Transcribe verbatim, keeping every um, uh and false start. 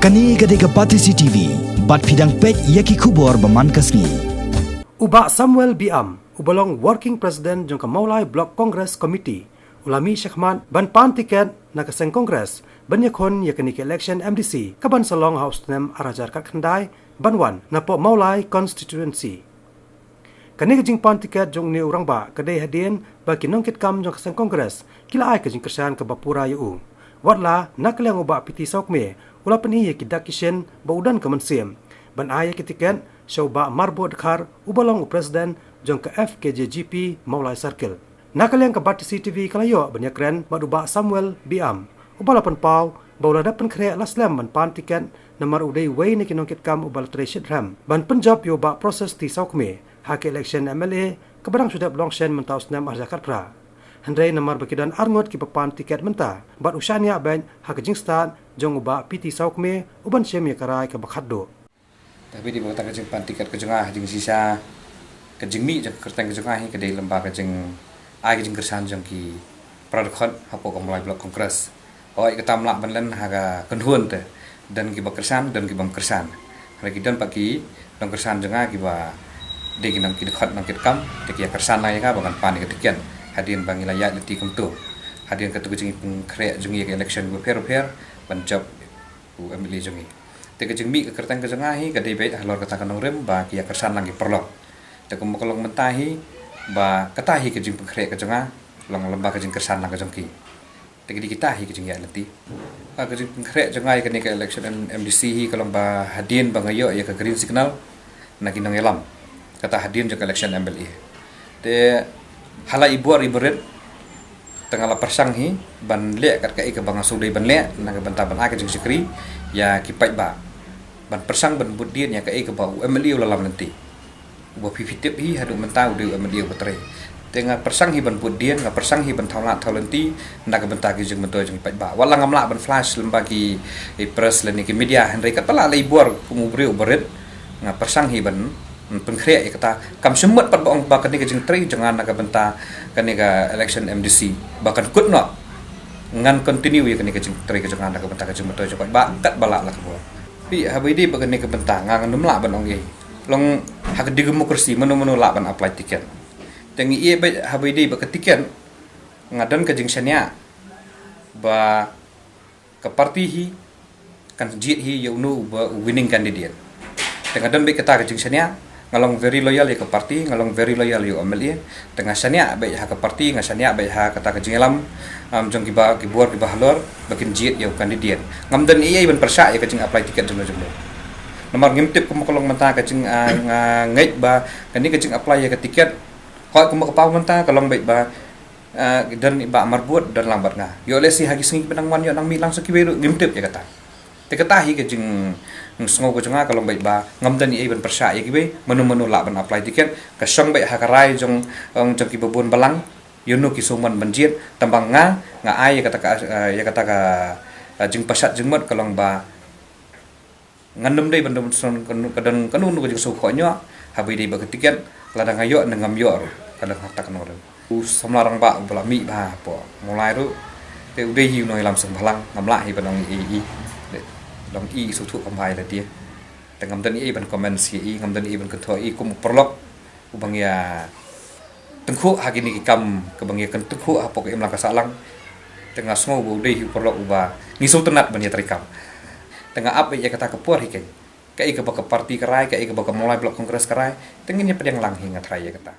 Kane ka dei ka Batesi T V, bad phi dang peit ïa ki khubor ba man ka sngi. U Bah Samuel Biam, uba long Working President jong ka Mawlai Block Congress Committee, u la mih shakhmat ban pan tiket na ka seng Congress ban ïakhun ïa kane ka election M D C kaban sa long ha u snem ar hajar khatkhyndai, ban wan napoh Mawlai Constituency. Kane ka jingpan tiket jong une u rangbah ka dei hadien ba ki nongkitkam jong ka seng Congress ki la ai ka jingkyrshan kaba pura ïa u. Watla na ka liang u Bah P T Sawkmie u la pyni ïa ki dak ki shin ba u don ka mynsiem ban ai ïa ki tiket sha u Bah Marbud Dkhar, uba long u President jong ka F K J G P Mawlai Circle. Na ka liang ka Batesi T V ka la ïoh ban ïakren bad u Bah Samuel Biam, uba la pynpaw ba u la dep pynkhreh la slem ban pan tiket namar u dei uwei na ki nongkitkam uba la trei shitrhem ban pynjop ïa u Bah Proses T Sawkmie ha ka election M L A kaba dang shu dep long shen mynta u snem ar hajar khatphra. Hynrei namar ba ki don arngut kiba pan tiket mynta, bad u shaniah beit ha ka jingstad jong u Bah P T Sawkmie uban shim ïa ka rai kaba khatduh. Te haba ïadei bad kata ka jingpan tiket ka jong nga, ha jingshisha ka jingmih jong ka kyrteng ka jong nga hi ka dei lyngba ka jingai ka jingkyrshan jong ki para dkhot hapoh ka Mawlai Block Congress. Hooid, kata ym lah ban len ha ka kynhun te, don kiba kyrshan, don ki bym kyrshan. Hynrei ki don pat ki nongkyrshan jong nga kiba dei ki nong, ki dkhot nongkitkam, te ki ïa kyrshan lang ïa nga ba ngan pan ïa ka tiket hadien ba ngi la ïaid lynti kumto, hadien katto ka jingpynkhreh jong ngi ïa ka election bapher bapher ban jop u M L A jong ngi. Te ka jingmih ka kyrteng ka jong nga hi ka dei beit halor kata ka nongrim ba ki ïa kyrshan lang ki paralok. Te kumba ka long mynta hi, ba kata hi ka jingpynkhreh ka jong nga, long lyngba ka jingkyrshan lang ka jong ki. Te ka dei kita hi ka jingïaid lynti. Ka jingpynkhreh jong nga ïa kane ka election M-, M D C hi ka long ba hadien ba nga ïoh ïa ka green signal na ki nongïalam, kata hadien jong ka election M L A. Te ha la i bor i barit, te nga la pyrshang hi ban leh kat kaei kaba nga sngewdei ban leh na ka bynta ban ai ka jingshakri ïa ki paidbah, ban pyrshang ban bud dien ïa kaei kaba u M L A u la lam lynti. Uba phi, phi tip hi, haduh mynta u dei u M L A uba trei. Te nga pyrshang hi ban bud dien, nga pyrshang hi ban thaw lad thaw lynti na ka bynta ki jingmyntoi jong ki paidbah. Wat la ngam lah ban flash lyngba ki, ki press lane ki media, hynrei katba lah la i bor kum u briew u barit, nga pyrshang hi ban, mm, pynkhreh ïa kata. Kam shym mut pat ba ong ba kane ka jingtrei jong nga na ka bynta kane ka election M D C ba kan kut noh. Ngan continue ïa kane ka jingtrei ka jong nga na ka bynta ka jingmyntoi jong ki paidbah katba lah la ka bor. Phi, haba ïadei bad kane ka bynta, nga ngam lah ban ong ei. Long ha ka democracy, mano mano lah ban apply ticket. Te ngi ïa beit haba ïadei bad ka ticket, nga don ka jingshaniah ba ka party hi kan jied hi ïa uno uba u winning candidate. Te nga don beit kata ka jingshaniah, nga long very loyal ïa ka party, nga long very loyal ïa u M L A. Te nga shaniah beit ha ka party, nga shaniah beit ha kata ka jingïalam, um, jong kiba, ki bor kiba halor ba kin jied ïa u candidate. Ngam don ei ei ban pyrshah ïa ka jing apply ticket jong no jong no. Namar ngim tip kumba ka long mynta ka jing, ah, nga ngeit ba kane ka jing apply ïa ka ticket, hooid kumba ka paw mynta ka long beit ba, ah, don i Bah Marbud don lang bad nga. Ïoh lehse ha ki sngi kiba nang wan ïoh nang mih lang sa kiwei ruh, ngim tip ïa kata. Te kata hi ka jingsngew ka jong nga ka long beit ba ngam don ei ei ban pyrshah ïa kiwei, mano mano lah ban apply ticket. Ka shong beit ha ka rai jong, jong, jong kiba bun balang ïa uno ki sngewmon ban jied, tang ba nga, nga ai ïa kata ka, ah, ïa kata ka, ah, jingpashat jingmut ka long ba ngan nym dei ban don, ka don kano kano ka jingsngewkhoh ñiuh haba ïadei bad ka ticket, lada nga ïoh ne ngam ïoh ruh, ka don ha kata ka nongrim. U samla rangbah uba la mih bha hapoh Mawlai ruh, te u dei hi u nongïalam sngewbhalang, ngam lah hi ban ong ei ei. Te long i sngewthuh kham bha ïa lade. Te ngam don ei ei ban comment ïa i, ngam don ei ei ban kynthoh ïa i kum u paralok uba ngi ïa tyngkhuh ha kine ki kam kaba ngi ïa tyngkhuh hapoh ka imlang ka sahlang. Te nga sngew ba u dei hi u paralok uba ngi sngewtynnat ban ïa treikam. Te nga ap ïa kata ka por hi keiñ, kaei kaba ka party ka rai, kaei kaba ka Mawlai Block Congress ka rai, te ngin ïa pdiang lang hi, nga tharai ïa kata.